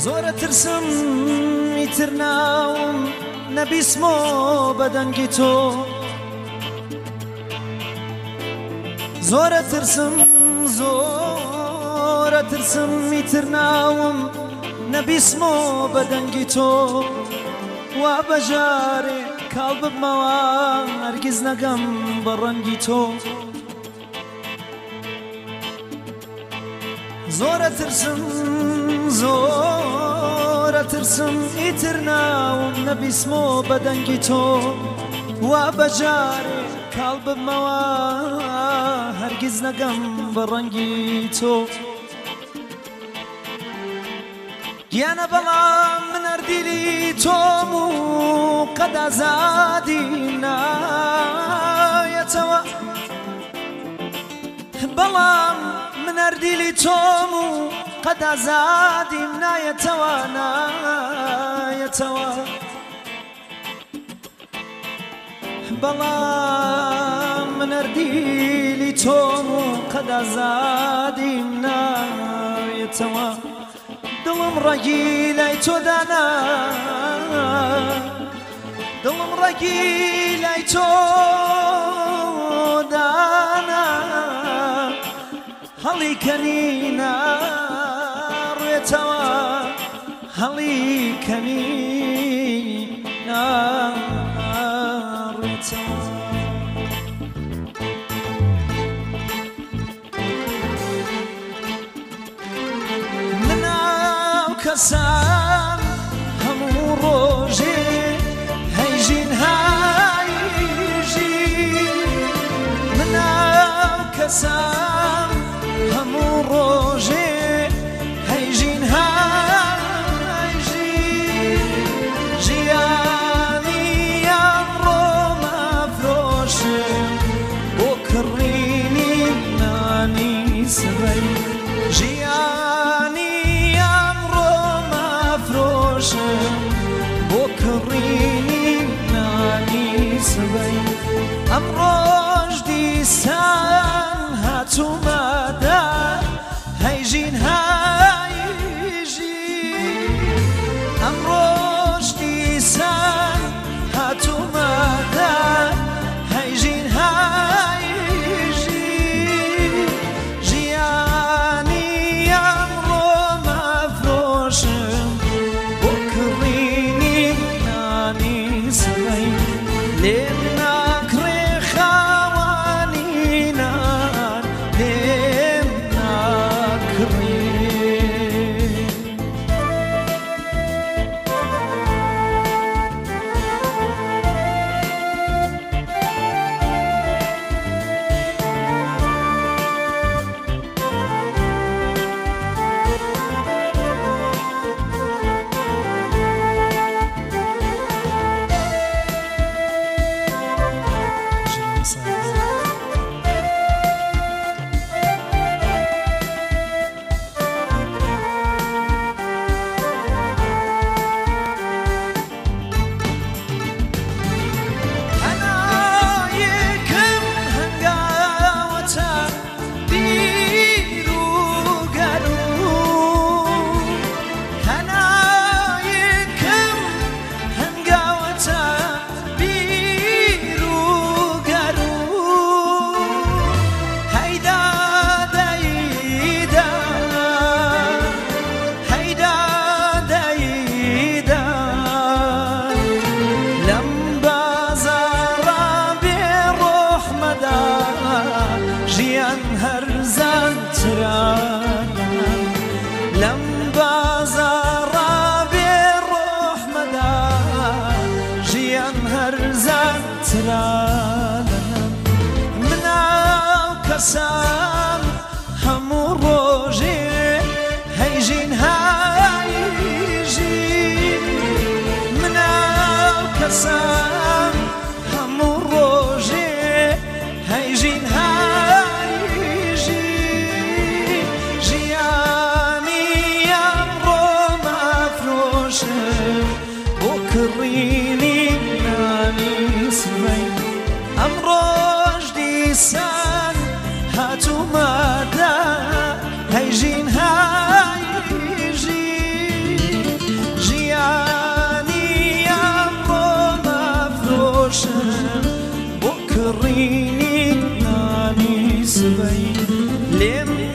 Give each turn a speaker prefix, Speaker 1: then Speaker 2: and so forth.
Speaker 1: زۆرە ترسم ئیتر ناوم نەبیسمۆ بەدەنگی تۆ. زۆرە ترسم زۆرە ترسم ئیتر ناوم نەبیسمۆ بەدەنگی تۆ. وا بەجارێ کاڵ ببمەوە هەرگیز نەگەم بە ڕەنگی تۆ. زۆرە ترسم زۆرە ترسم ئیتر ناوم نەبیسمۆ بەدەنگی تۆ. وا بەجارێ کاڵ ببمەوە هەرگیز نەگەم بە ڕەنگی تۆ. گیانە بەڵام من ئەردیلی تۆم و قەد ئازادی نایەتەوە. بەڵام من ئەردیلی تۆم و قەد ئازادیم نایەتەوە نایەتەوە. بەڵام من ئەردیلی تۆم و قەد ئازادیم نایەتەوە. دڵم ڕەگی لای تۆ دانا، دڵم ڕەگی لای تۆ دانا، هەڵی کەنی ناڕوێتەوە، هەڵی کەنی ناڕوێتەوە. کەسان هەموو ڕۆژێ هەیژین هایژی، مناو کەسان هەموو ڕۆژێ هەیژین هایژی. ژیانی ئەمڕۆ مەفرۆشم بۆ کڕینی نانی سبەی. ژیانی بۆ کڕینی نانی سبەی. ئەمڕۆژ دیسان هاتوومەدا هەیژین هایژی، ئەمڕۆژ دیسان هاتوومەدا هەیژین هایژی. ژیانی ئەمڕۆ مەفرۆشم بۆ کڕینی نانی سبەی. لێم ناکڕێ خاوانی نان، لێم ناکڕێ. هەنایەکم هەنگاوەتە بیر و گەروو، هەنایەکم هەنگاوەتە بیر و گەروو. هەیدا دەیدا، هەیدا دەیدا، لەم بازاڕە بێ ڕۆحمەدا ژیان هەرزانترانە. لەم بازاڕە بێ ڕۆحمەدا ژیان هەرزانترانە. مناو کەسان هەموو ڕۆژێ هەیژین هایژی، مناو کەسان هەموو ڕۆژێ هەیژین هایژی. ژیانی ئەمڕۆ مەفرۆشم بۆ کڕینی نانی سبەی. ئەمڕۆژ دیسان هات کڕینی نانی سبەی لێم.